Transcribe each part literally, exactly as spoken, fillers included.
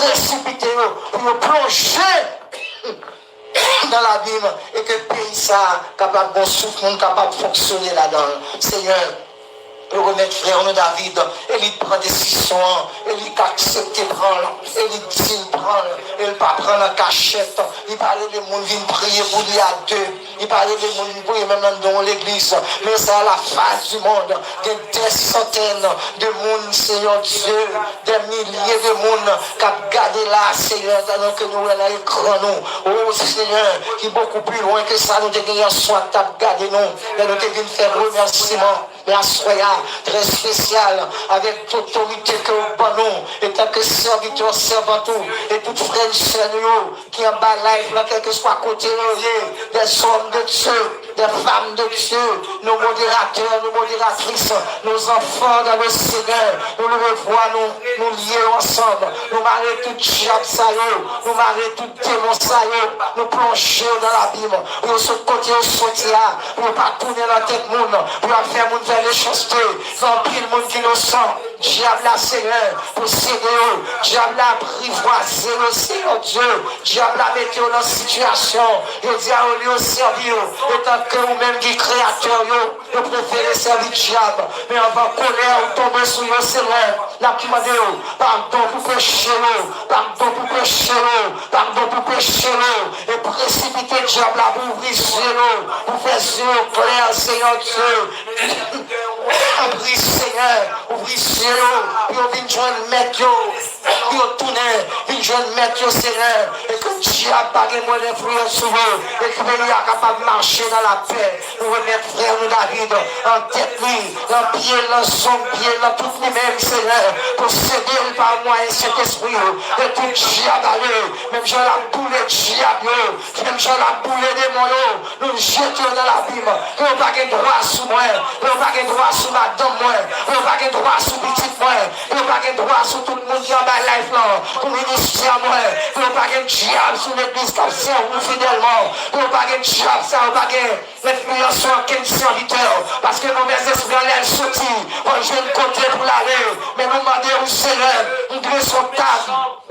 presipite yo, pou yo plonje nan labim, e ke peyi sa a kapab gon souf moun kapab fonksyone ladan l. Senyè, yo remèt frè nou David, e li pran desizyon an, e li aksepte pran l, e li di l pran l, e l pa pran l an kachèt, li pa rele moun vin priye pou li a de, li pa rele moun vin priye menm nan yon legliz, men sa la fas di mond, gen dè santèn de moun, Senyè Dye, dè milye de moun k ap gade la, Senyè, nan ke nou wè nan ekran nou. O Senyè, ki bokou pi lwen ke sa nou te gen yè swa k t ap gade nou, lè nou te vin fè remèsiman. Men aswè a, trè espesyal, avèk tout otorite ke w ban nou, etanke sèvitè, sèvant ou, e tout frè e sè nou yo, ki anba live lan, kèlkeswa kote yo ye, des hommes de Dieu, des femmes de Dieu, nos modérateurs, nos modératrices, nos enfants dans le Seigneur, nou leve vwa nou, nou lye yo ansanm, nou mare tout dyab sa yo, nou mare tout demon sa yo, nou plonje yo nan labim, pou yo sot kote yo soti a, pou yo pa tounen nan tèt moun, pou yo ap fè moun fè mechanste, gen anpil moun ki inosan. Dyab la, Senyè, posede yo. Dyab la aprivwaze yo, Senyè Dye. Dyab la mete yo nan sitiyasyon. Yo di a, olye yo sèvi yo, etanke ou menm ki kreyatè yo, yo prefere sèvi dyab. Men anvan kolè ou tonbe sou yo, Senyè, n ap mande w padon pou peche yo, padon pou peche yo, padon pou peche yo. E presipite dyab la pou ouvri zye yo, pou fè zye yo klè, Senyè Dye. Anpri, Senyè, ouvri zye yo, pou yo vin jwenn mèt yo, pou yo tounen, vin jwenn mèt yo, Senyè, e ke dyab pa gen mwen enfliyans sou yo, e ke peyi a kapab mache nan lapè. Nou remèt frè nou David an tèt li, nan pye l, nan zong pye l, nan tout li menm, Senyè, posede l pa mwayen Sentespri ou, e tout dyab ale, menm jan l ap boule dyab yo, menm jan l ap boule demon yo, nou jete yo nan labim. Pou yo pa gen dwa sou mwen. Pou yo pa gen dwa sou madanm mwen. Pou yo pa gen dwa sou pitit mwen. Pou yo pa gen dwa sou tout moun ki anba live lan. Pou ministè mwen. Pou yo pa gen dyab sou legliz k ap sèvi w fidèlman. Pou yo pa gen dyab sa yo pa gen enfliyans sou okenn sèvitè. Paske movèzespri an lè l soti, pou l jwenn kote pou l ale. Men nou mande w, Senyè, nou dwe sou tab.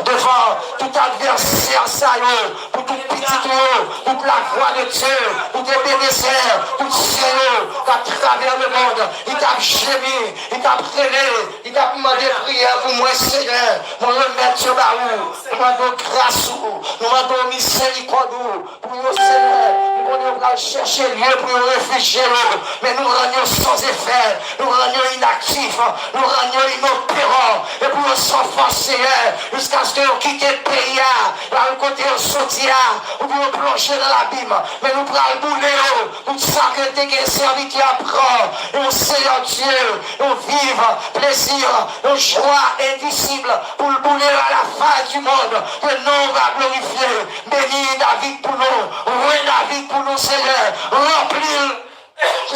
Devan tout advèsè sa yo, pou tout pitit ou yo, tout lavwa de Dye, tout Ebenezè, tout sè yo, k atravè lemonn, li t ap jemi, li t ap rele, li t ap mande priyè pou mwen, Senyè. Mwen remèt yo ba ou. Nou mande w gras ou, nou mande w mizerikòd ou, pou yo, Senyè. Nou konnen yo pral chèche lye pou yo refijye yo, men nou rann yo san efè, nou rann yo inaktif, nou rann yo inoperan, e pou yo san fòs, Senyè, jiskaske yo kite peyi a, la kote yo soti a, ou pou yo plonje nan labim. Men nou pral boule yo, tout sa ke te gen sèvitè a pran, yon Seyè Dye, yon viv, plezi, yon jwa endisib, pou l boule a la fas di mond, ke non w va glorifye. Beni David pou nou, wen David pou nou, Senyè, ranpli l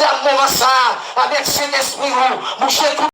nan moman sa a, avèk Sentespri ou, bouche tout